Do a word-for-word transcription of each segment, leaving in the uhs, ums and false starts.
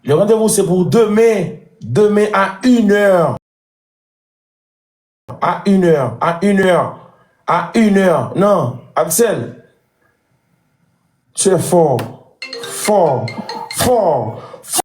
Le rendez-vous, c'est pour demain. Demain à une heure. À une heure. À une heure. À une heure. Non, Axel. Tu es fort. Fort. Fort. Fort.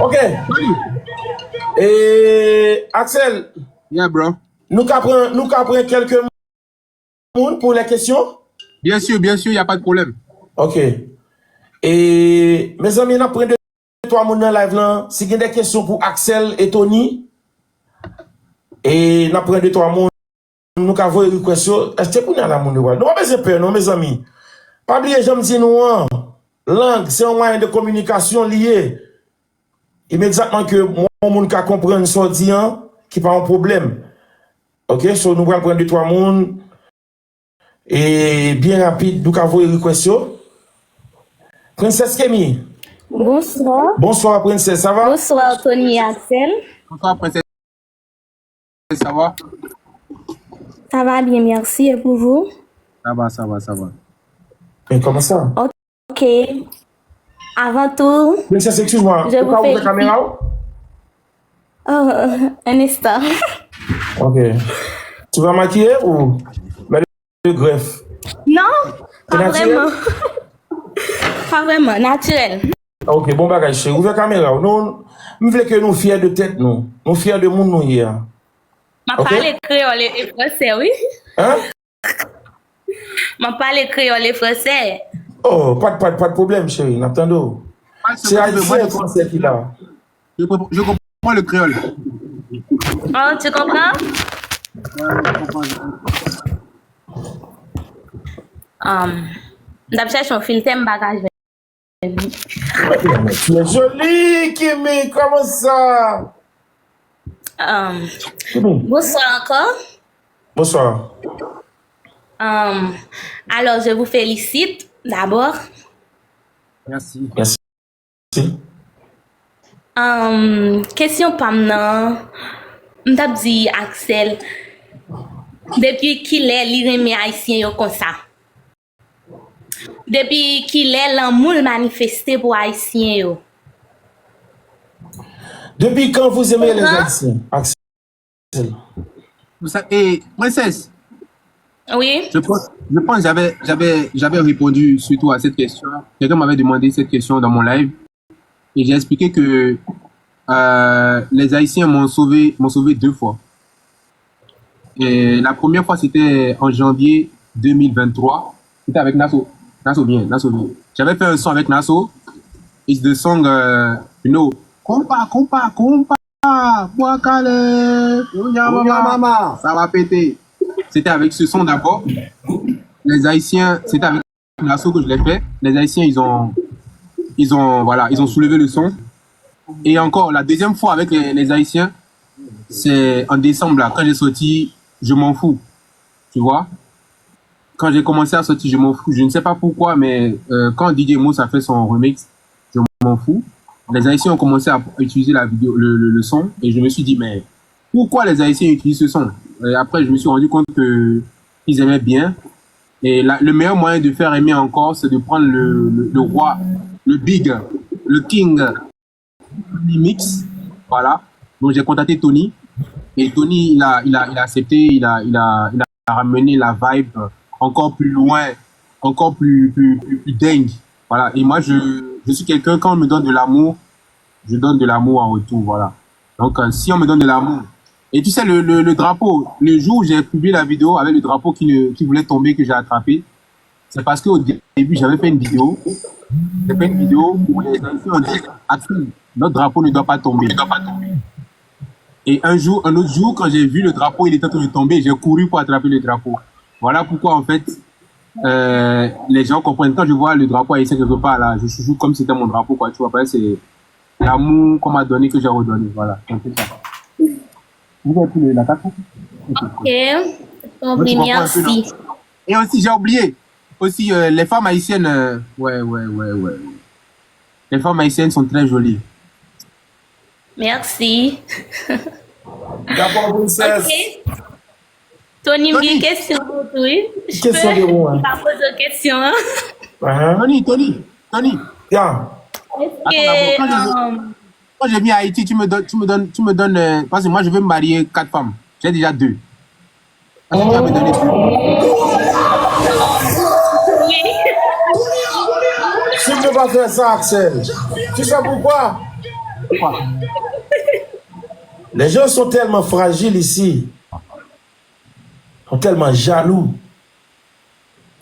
Ok. E, Axel, Yeah, bro. Nou ka pran, nou ka pran kèlke moun pou lè kesyon? Bien sûr, bien sûr, il n'y a pas de problème. Ok. E, mezanmi, n ap pran de twa moun nan live lan. Si gen de kesyon pou Axel e Tony, e n ap pran de twa moun. Nou ka voye request yo. Èske kounye a la moun yo pral? Nou pa bezwen pè non, mezanmi. Pa bliye jan m di nou an. Lang, se yon mwayen de kominikasyon li ye. Imedyatman ke yon moun ka konprann sa w di an, ki pa yon pwoblèm. Ok, so nou pral pran de twa moun. E byen rapid, nou ka voye request yo. Princess Kemi. Bonsoir. Bonsoir, Princess. Ça va? Bonsoir, Tony et Axel. Bonsoir, Princess. Ça va? Ça va bien, merci. Et pour vous? Ça va, ça va, ça va. Mais comment ça? Ok. Avant tout, Princess, excuse-moi. Je Ou vous ka ouvè félicite. Kamera ou? Oh, un instant. Ok. Tu vas maquiller ou mettre de greffe? Non, pas Naturel? Vraiment. Pas vraiment, naturel. Ok, bon bagay, cheri. Ouvè kamera ou. Nou, m vle ke nou fyè de tèt nou. Nou fyè de moun nou ye a. M ap Ok. Pale kreyòl e e fransè, wi. Hein? M ap pale kreyòl e fransè. Oh, pas de, pas de, pas de problème, chérie. N ap tande w. Se ayisyen e fransè ki la. Je, comprends- je comprends le créole. Oh, tu comprends? Um, m t ap chèche yon filtè, m pa ka jwenn. Tu es jolie, Kimi. Comment ça? Um, bonsoir encore. Bonsoir. Um, alors, je vous félicite d'abord. Merci. Merci. Um, kesyon pa m nan, m t ap di Axel, depi kilè li renmen Ayisyen yo konsa? Depi kilè lanmou l manifeste pou Ayisyen yo? Depuis quand vous aimez les Hein? Haïtiens, Axel? Vous sa- Et, Princess, Oui. je pense, je pense que j'avais, j'avais, j'avais répondu surtout à cette question. Quelqu'un m'avait demandé cette question dans mon live. Et j'ai expliqué que euh, les Haïtiens m'ont sauvé, m'ont sauvé deux fois. Et la première fois, c'était en janvier deux mille vingt-trois. C'était avec Naso. Naso bien, Naso bien. J'avais fait un son avec Naso. It's the song, euh, you know, compa, compa, compa, bois calé, mama, ça va péter. C'était avec ce son d'abord. Les Haïtiens, c'était avec Naso que je l'ai fait. Les Haïtiens, ils ont, ils ont, voilà, ils ont soulevé le son. Et encore, la deuxième fois avec les, les Haïtiens, c'est en décembre, là, quand j'ai sorti Je m'en fous. Tu vois? Quand j'ai commencé à sortir Je m'en fous, je ne sais pas pourquoi, mais euh, quand D J Mouss a fait son remix, Je m'en fous, les Haïtiens ont commencé à utiliser la vidéo, le, le, le son, et je me suis dit, mais pourquoi les Haïtiens utilisent ce son? Et après, je me suis rendu compte que ils aimaient bien. Et la- le meilleur moyen de faire aimer encore, c'est de prendre le, le, le roi, le big, le king, Tony Mix. Voilà. Donc j'ai contacté Tony. Et Tony, il a, il a, il a accepté, il a, il a, il a ramené la vibe encore plus loin, encore plus, plus, plus, plus dingue. Voilà. Et moi, je, je suis quelqu'un, quand on me donne de l'amour, je donne de l'amour en retour. Voilà. Donc, euh, si on me donne de l'amour. Et tu sais, le, le, le drapeau, le jour où j'ai publié la vidéo avec le drapeau qui, ne, qui voulait tomber, que j'ai attrapé, c'est parce qu'au début, j'avais fait une vidéo. J'ai fait une vidéo où les gens ont dit, Axel, notre drapeau ne doit pas tomber. Et un jour, un autre jour, quand j'ai vu le drapeau, il était en train de tomber, j'ai couru pour attraper le drapeau. Voilà pourquoi, en fait, euh, les gens comprennent. Quand je vois le drapeau haïtien quelque part, là, je chouchoute comme si c'était mon drapeau, quoi. Tu vois, parce que c'est l'amour qu'on m'a donné, que j'ai redonné. Voilà, c'est un peu ça. Vous avez pris la carte? Ok. Bon, Moi, tu comprends un peu, merci. Et aussi, j'ai oublié. Aussi, euh, les femmes haïtiennes, euh, ouais, ouais, ouais, ouais. Les femmes haïtiennes sont très jolies. Merci. Dakò, princess. Ok. Tony, m gen kesyon pou ou tou, wi. Kesyon de ou, hein? M pa poze w kesyon an. Ahan. Tony, Tony, Tony. Ya. Èske Quand je viens à Haïti, tu me donnes, tu me donnes, tu me donnes, euh, parce que moi je veux me marier quatre femmes. J'ai déjà deux. Parce que tu as besoin de deux. Wi. Tu ne peux pas faire ça, Axel. Tu sais pourquoi? Pourquoi? Les gens sont tellement fragiles ici. Ils sont tellement jaloux.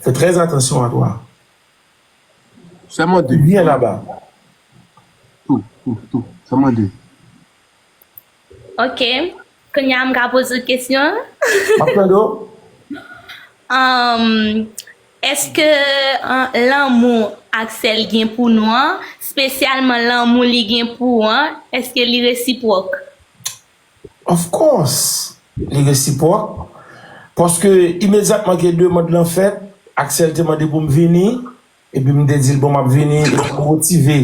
Fais très attention à toi. Seulement deux. Viens là-bas. Tout, tout, tout. Seulement deux. Ok. Kounye a m ka poze w kesyon an? M ap tande w. Um, èske uh, lanmou Axel gen pou nou an, espesyalman lanmou li gen pou ou an, èske li resipwòk? Of course, li resipwòk. Paske imedyatman ke demann lan fèt, Axel te mande pou m vini, epi m te di l bon m ap vini, epi m motive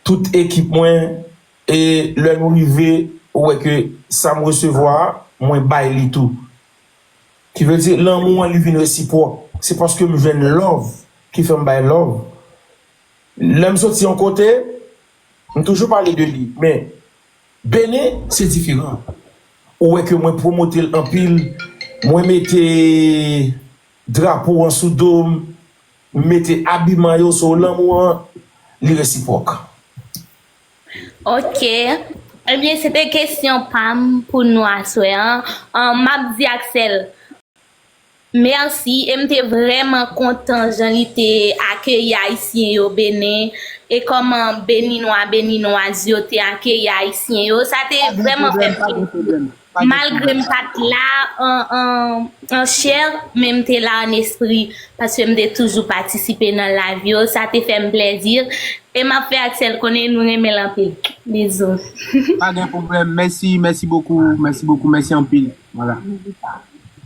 tout ekip mwen, e lè nou rive, ou wè ke sa m resevwa a, mwen bay li tou. Ki vle di lanmou an li vin resipwòk. Se paske m jwenn love ki fè m bay love. Lè m soti yon kote, m toujou pale de li, men Benen se diferan. Ou wè ke mwen pwomote l anpil, mwen mete drapo an sou do m, m mete abiman yo, so lanmou an, li resipwòk. Ok. Ebyen, se te kesyon pa m pou nou aswè an. An, m ap di Axel mèsi e m te vrèman kontan jan li te akeyi Ayisyen yo Benen e kòman Beninwa, Beninwaz yo te akeyi Ayisyen yo. Sa te vrèman fè m plezi. Malgre m pa t la an, an, an chè, men m te la an espri, paske m te toujou patisipe nan live yo. Sa te fè m plezi. E m ap fè Axel konnen nou renmen l anpil. Bizou. Pas de problème. Merci, merci beaucoup. Merci beaucoup. Merci anpil. Voilà.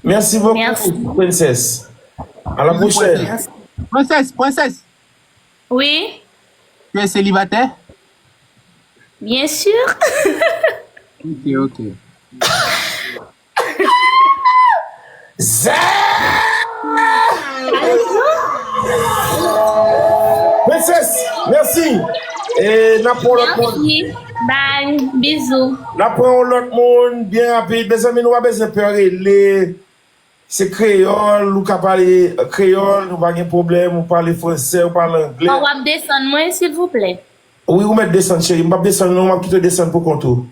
Merci beaucoup, Merci. Princess. À la prochaine. Princesse, princesse, Oui, tu es célibataire? Bien sûr. Ok, ok. Zè! Princess, merci. E n ap pran lòt moun. Merci. Bye. Bizou. N ap pran yon lòt moun byen rapid. Mezanmi, nou pa bezwen pè rele. Se kreyòl, ou ka pale kreyòl, nou pa gen pwoblèm, ou pale fransè, ou pale anglè. An w ap desann mwen, silvouplè? Wi, ou mèt desann, cheri. M p ap desann, non, m ap kite w desann pou kont ou.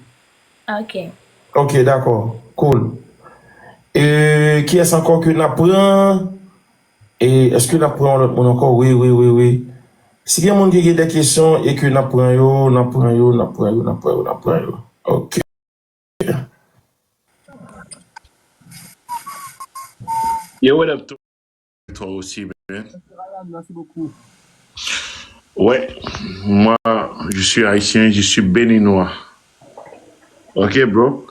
Ok. Ok, dakò. Cool. E kiyès ankò ke n ap pran? E èske n ap pran yon lòt moun ankò? Wi, wi, wi, wi. Si gen moun ki gen de kesyon e ke n ap pran yo, n ap pran yo, n ap pran yo, n ap pran yo, n ap pran yo. Ok. Yo, what up, toi aussi, man? Merci beaucoup. Ouais, moi, je suis haïtien, je suis béninois. Ok, bro.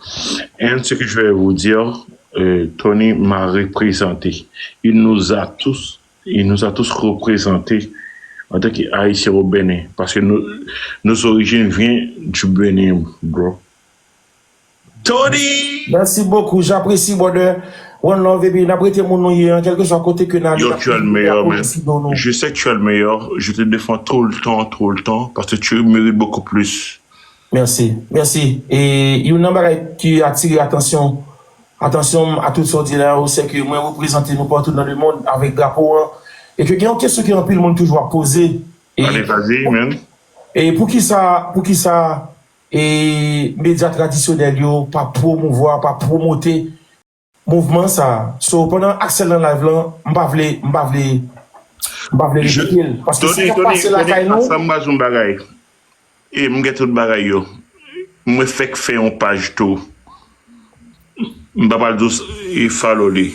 And ce que je vais vous dire, euh, Tony m'a représenté. Il nous a tous, il nous a tous représentés en tant qu'Haïtiens au Bénin. Parce que nos, nos origines viennent du Bénin, bro. Tony! Merci beaucoup, j'apprécie, brother. One love, epi n ap rete moun nou ye an, kèlkeswa kote ke n ale. Yo, tu es le meilleur, man. Je sais que tu es le meilleur. Je te défends tout le temps, tout le temps, parce que tu mérites beaucoup plus. Merci, merci. E youn nan bagay ki atire atansyon, atansyon m a tout sa w di la yo, se ke mwen reprezante nou partout dans le monde avec drapo an. E ke gen yon kesyon ke anpil moun toujou ap poze. E, Allez, vas-y, man. E poukisa, poukisa e medya tradisyonèl yo pa pwomouvwa, pa pwomote mouvman sa. So, pandan Axel nan live lan, m pa vle, m pa vle, m pa vle repete l. Paske sa k ap pase lakay nou. Sa m ba yon bagay. E m gen tout bagay yo. Mwen fèk fè yon paj tou. M pa pral di w e follow li.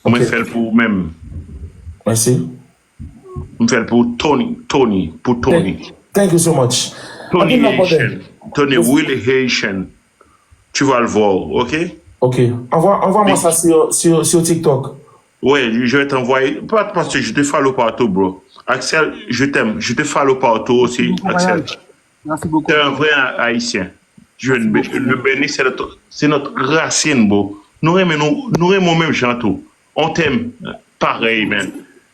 Mwen fè l pou ou menm. Mèsi. M fè l pou Tony, Tony, pou Tony. Thank you so much. Tony Haitian. Tony really Haitian. Tu vas le voir, ok? Ok. Envoie, envoie-moi ça sur, sur, sur TikTok. Ouais, je vais t'envoyer. Pas parce que je te follow partout, bro. Axel, je t'aime. Je te follow partout aussi, Axel. Merci beaucoup. T'es un vrai Haïtien. jwenn be- le béni, c'est notre, c'est notre racine, bro. Nou renmen nou, nou renmen w menm jan tou. On t'aime pareil, man.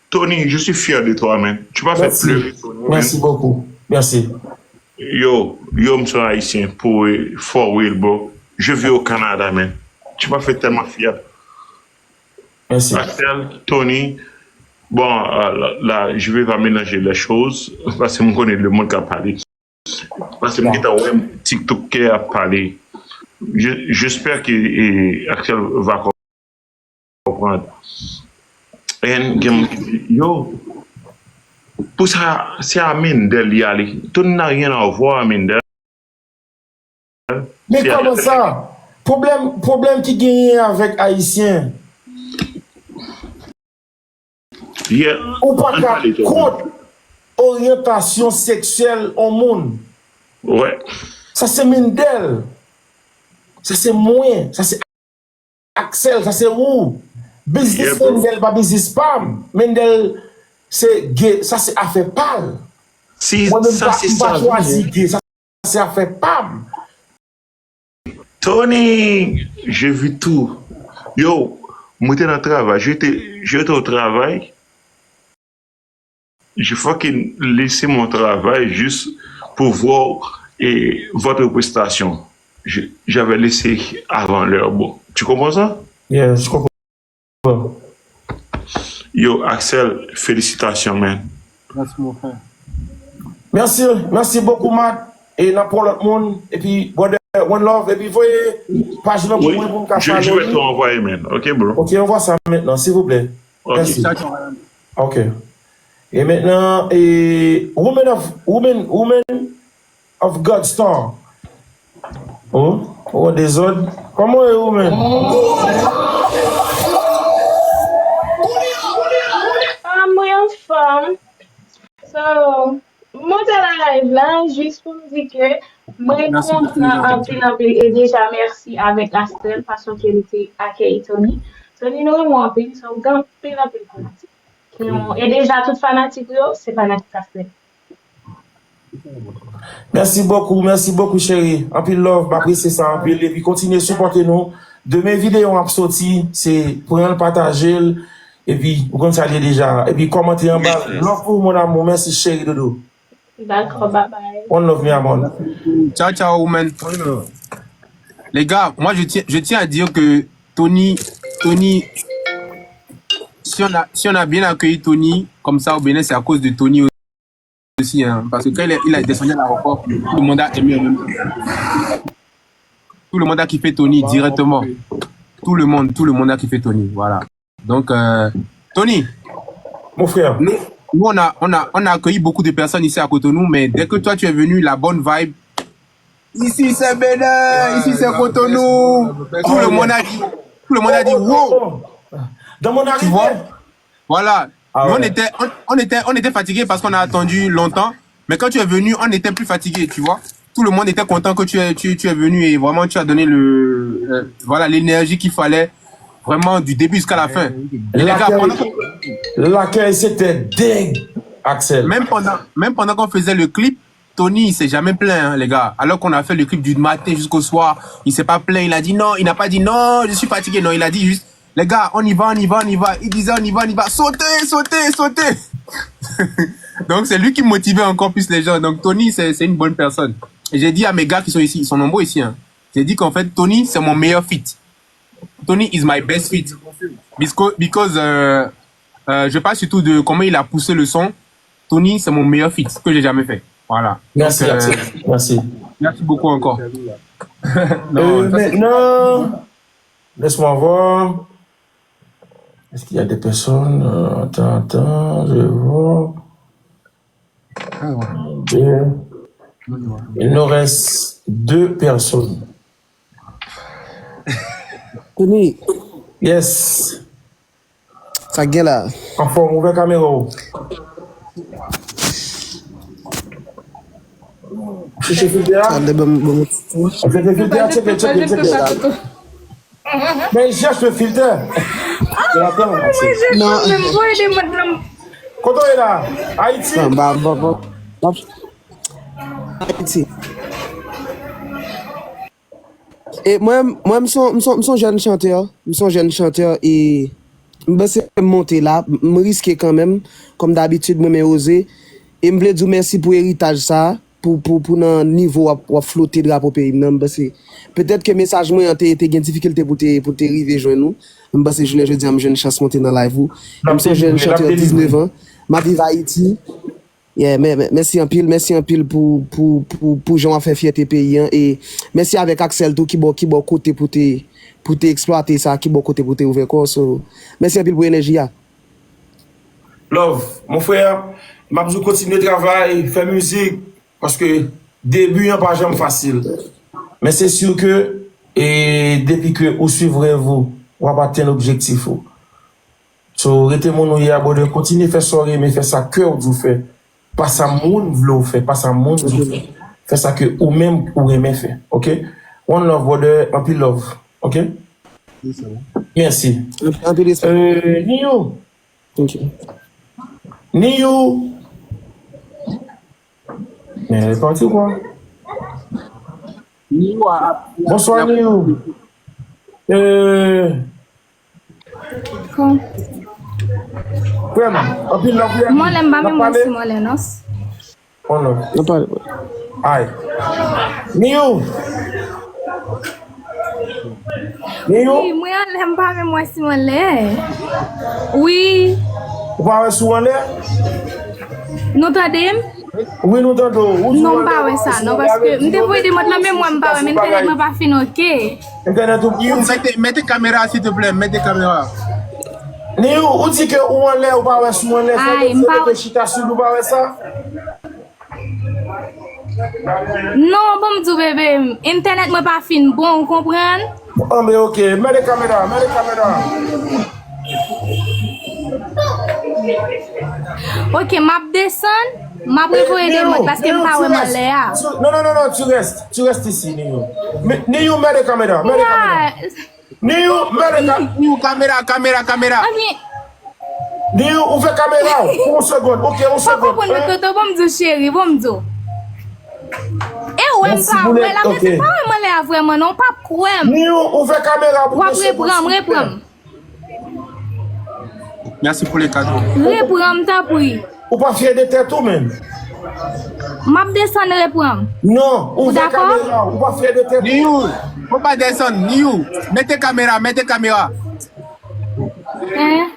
Tony, je suis fier de toi, man. Tu m'as fait pleurer, Tony, man. Merci beaucoup. Merci. Yo, yo, m se Ayisyen, pou, for real, bro. Je vis au Canada, man. Tu m'as fait tellement fier. Merci. Axel, Tony, bon, euh, là, là, je vais pas mélanger les choses, paske m konnen le monde ka pale. Paske m gentan wè TikToker ap pale. Je- J'espère que eh, Axel va comprendre. And gen moun ki di, yo, pou sa, se a Mendel li ale. Tony n'a rien à voir a Mendel. Men kòman sa? Pwoblèm, pwoblèm ki genyen avèk Ayisyen. Yeah. Ou pa ka kont oryantasyon seksyèl yon moun. Ouais. Sa se Mendel. Sa se mwen. Sa se Axel. Sa se ou. Biznis Mendel pa biznis pa m. Mendel se gay. Sa se afè pa l. Si, mwen menm sa, se sa, m pa chwazi gay. Sa se afè pa m. Tony, je vis tout. Yo, mwen te nan travay. Je te, je te au travail. Je fucking laissé mon travail juste pour voir eh, votre prestation. Je- J'avais laissé avant l'heure, bro. Tu comprends ça? Yeah, je comprends. Yo, Axel, félicitations, man. Merci, mon frère. Merci, merci beaucoup, Matt. E n ap pran lòt moun. Epi, brother, one love. Epi, voye paj lan pou mwen pou m ka Je, je vais te envoyer, man. Ok, bro. Ok, envoie ça maintenant, s'il vous plaît. Ok. Merci. Ciao, ciao, Ryan. Ok. E mentnan, e, woman of, woman, woman of God star. Oh, oh, dezòd. Kòman e ou menm? Ah, mwen anfòm. So, mwen te la live la, jis pou m di ke mwen kontan anpil, anpil, e deja mèsi avèk Axel, fason ke li te akeyi Tony. Tony, nou renmen w anpil, so, w gen anpil, anpil fanatik. Ki yon, e deja tout fanatik ou yo, se fanatik Axel. Merci beaucoup, merci beaucoup, chérie. Anpil love, m apresye sa anpil. Epi kontinye sipòte nou. Demen videyo ap soti, se pran l, pataje l. Epi ou konn sa l ye deja. Epi kòmante anba. Love pou ou, mon amour. Merci, chérie doudou. Dakò, bye bye. One love, mi amor. Ciao, ciao, woman. Les gars, moi je tiens, je tiens à dire que Tony, Tony, si on a, si on a bien accueilli Tony comme ça au Bénin, c'est à cause de Tony aussi. Hein, parce que quand il, est, il a descendu à l'aéroport, tout le monde a aimé en même temps. Tout le monde a kiffé Tony directement. Tout le monde, tout le monde a kiffé Tony. Voilà. Donc, euh, Tony, Mon frère. nous, nous, on a, on a, on a accueilli beaucoup de personnes ici à Cotonou, mais dès que toi tu es venu, la bonne vibe. Ici c'est Bénin, ici c'est Cotonou. Tout le monde a dit, tout le monde a dit, wow. Dans mon Tu arrivée. Vois? Voilà. Ah Nous, on ouais. était, on, on était, on était fatigué parce qu'on a attendu longtemps. Mais quand tu es venu, on n'était plus fatigué, tu vois. Tout le monde était content que tu es, tu, tu es venu et vraiment tu as donné le, euh, voilà, l'énergie qu'il fallait vraiment du début jusqu'à la fin. Et les gars, pendant L'accueil, que- l'accueil, c'était dingue, Axel. Même pendant, même pendant qu'on faisait le clip, Tony, il s'est jamais plaint, hein, les gars. Alors qu'on a fait le clip du matin jusqu'au soir, il s'est pas plaint. Il a dit non, il n'a pas dit non, je suis fatigué. Non, il a dit juste, les gars, on y va, on y va, on y va. Il disait on y va, on y va. Sautez, sautez, sautez. Donc c'est lui qui motivait encore plus les gens. Donc Tony, c'est c'est une bonne personne. Et j'ai dit à mes gars qui sont ici, ils sont nombreux ici, hein. J'ai dit qu'en fait, Tony, c'est mon meilleur feat. Tony is my best feat. Because, because euh, euh, je parle surtout de comment il a poussé le son. Tony, c'est mon meilleur feat que j'ai jamais fait. Voilà. Merci, Donc, euh, Axel. Merci. Merci beaucoup encore. Euh, maintenant, laisse-moi voir. Est-ce qu'il y a des personnes? Euh, attends, attends, je vais voir. Deux. Il nous reste deux personnes. Tony, Yes. Sa k gen la? Anfòm, ouvè kamera w. Chèche filtè a. Tande ban m, ban m. Chèche filtè a, tcheke, tcheke, tcheke. Men chèche filtè. Non. Kote w ye la? Ayiti? Non, ba, ba, ba, ba. Ayiti. Bon, E mwen, mwen, m son, m son, m son jèn chantè, m son jèn chantè, e m panse m monte la, m riske kanmenm, kòm dabitid, mwen renmen oze. E m vle di w mèsi pou eritaj sa, pou, pou, pou nan nivo w ap, w ap flote drapo peyi m nan, m panse. Petèt ke mesaj mwen an te, te gen difikilte pou te, pou te rive jwenn ou. M panse jounen jodi a m jwenn chans monte nan live ou. E m son jèn chantè diznèf an, m ap viv Ayiti. Yeah, mè-, mè-, mèsi anpil, mèsi anpil pou, pou, pou, pou jan w ap fè fyète peyi an. E mèsi avèk Axel tou ki ba w, ki ba w kote pou te, pou te eksplwate sa, ki ba w kote pou te ouvè kò w. So, mèsi anpil pou enèji a. Love, mon frè, m ap di w kontinye travay, fè mizik, paske debi an pa janm fasil. Men se si ke, e depi ke ou swiv rèv ou, w ap atenn objektif ou. So, rete moun ou ye a, brother. Kontinye fè sa w renmen fè, sa kè w di w fè. Pa sa moun vle w fè, pa sa moun di w fè. Fè sa ke ou menm ou renmen fè, oke? One love, brother. Anpil love, oke? Mèsi. Anpil respè. Euh, Niyou. Thank you. Niyou. Men, li pati kwa? Niyou a. Bonswa, Niyou. Euh, Frè m, anpil love, frè m. Mwen lè m pa menm mwen si mwen lè non. Oh non. Ay. Niyou. Niyou. Wi, mwen anlè m pa menm mwen si mwen lè. Wi. Ou pa wè si w anlè? Nou tande m? Wi, nou tande w. Non, m pa wè sa non, paske m te voye demande lan, men mwen m pa wè, men entènèt mwen pa fin oke. Entènèt ou. Mete, mete kamera, silteplè, mete kamera. Niyou, ou di ke ou anlè, ou pa wè si w anlè, fè ou mete chita sou li, ou pa wè sa? Non, bon, m di w, bebe, entènèt mwen pa fin bon, ou konprann? Anben, oke, mete kamera, mete kamera. Oke, m ap desann, m ap revoye demande paske m pa wè m anlè a. Non, non, non, non, tu restes, tu restes ici, Niyou. Niyou, mete kamera, mete kamera. Niyou, mete kamera. Niyou, kamera, kamera, kamera. Niyou, ouvè kamera w pou yon segonn. Oke, yon segonn. Ou pa konprann, Toto, bon m di w, cheri, bon m di w. E ou wè m pa wè la, men se pa wè m anlè a vrèman non, ou p ap kwè m. Niyou, ouvè kamera pou yon segonn, silvouplè. W ap repran m, repran m. Merci pour les cadeaux. Repran m, tanpri. Ou pa fyè de tèt ou menm? M ap desann, repran m. Non, ouvè kamera, ou pa fyè de tèt ou? Niyou, ou pa desann, Niyou. Mete kamera, mete kamera. Hein?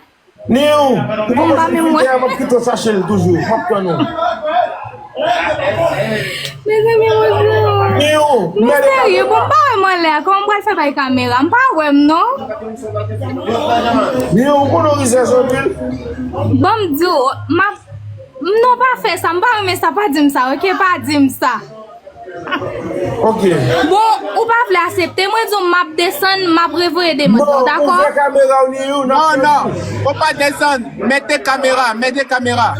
Niyou, ou pa konn si fidè a, m ap kite w chache l toujou. M ap tann ou. Mezanmi, bonjou. Niyou, nou serye, bon, m pa wè m anlè a. Kòman m pral fè bay kamera? M pa wè m, non. Niyou, ou konnen w rizèz anpil. Bon, m di w, m ap, non, pa fè sa. M pa renmen sa. Pa di m sa, oke? Pa di m sa. Ok. Bon, ou pa vle aksepte, mwen di w m ap desann, m ap revoye demande lan, dakò? Non, ouvè kamera w, Niyou, n ap... Non, non, ou pa desann, mete kamera, mete kamera.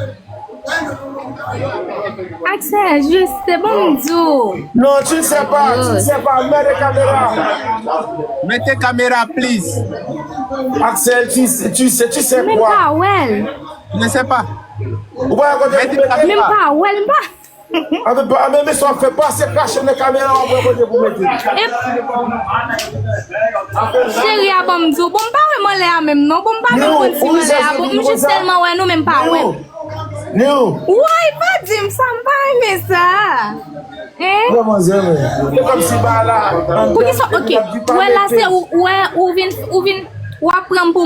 Axel, juste, se bon m di w. Non, tu ne sais pas, tu ne sais pas, mete kamera. Mete kamera, please. Axel, tu, tu sais, tu sais quoi? Men m pa wè l. Je ne sais pas. Ou pa wè kote pou mete l? Men m pa wè l, m pa... Anben, pa, anben, men sa w ap fè, pase krache nan kamera, w ap wè kote pou mete. E, cheri a, ban m di w, bon, m pa wè m anlè a menm, non. Bon, m pa menm konn si m anlè a. Bon, m jis tèlman wè nou, men m pa wè. Niyou. Woy, pa di m sa, m pa renmen sa. Hein? Vrèman, zanmi. Se kòmsi ba la. Poukisa, ok. Wè la, se ou, wè, ou vin, ou vin, w ap pran m pou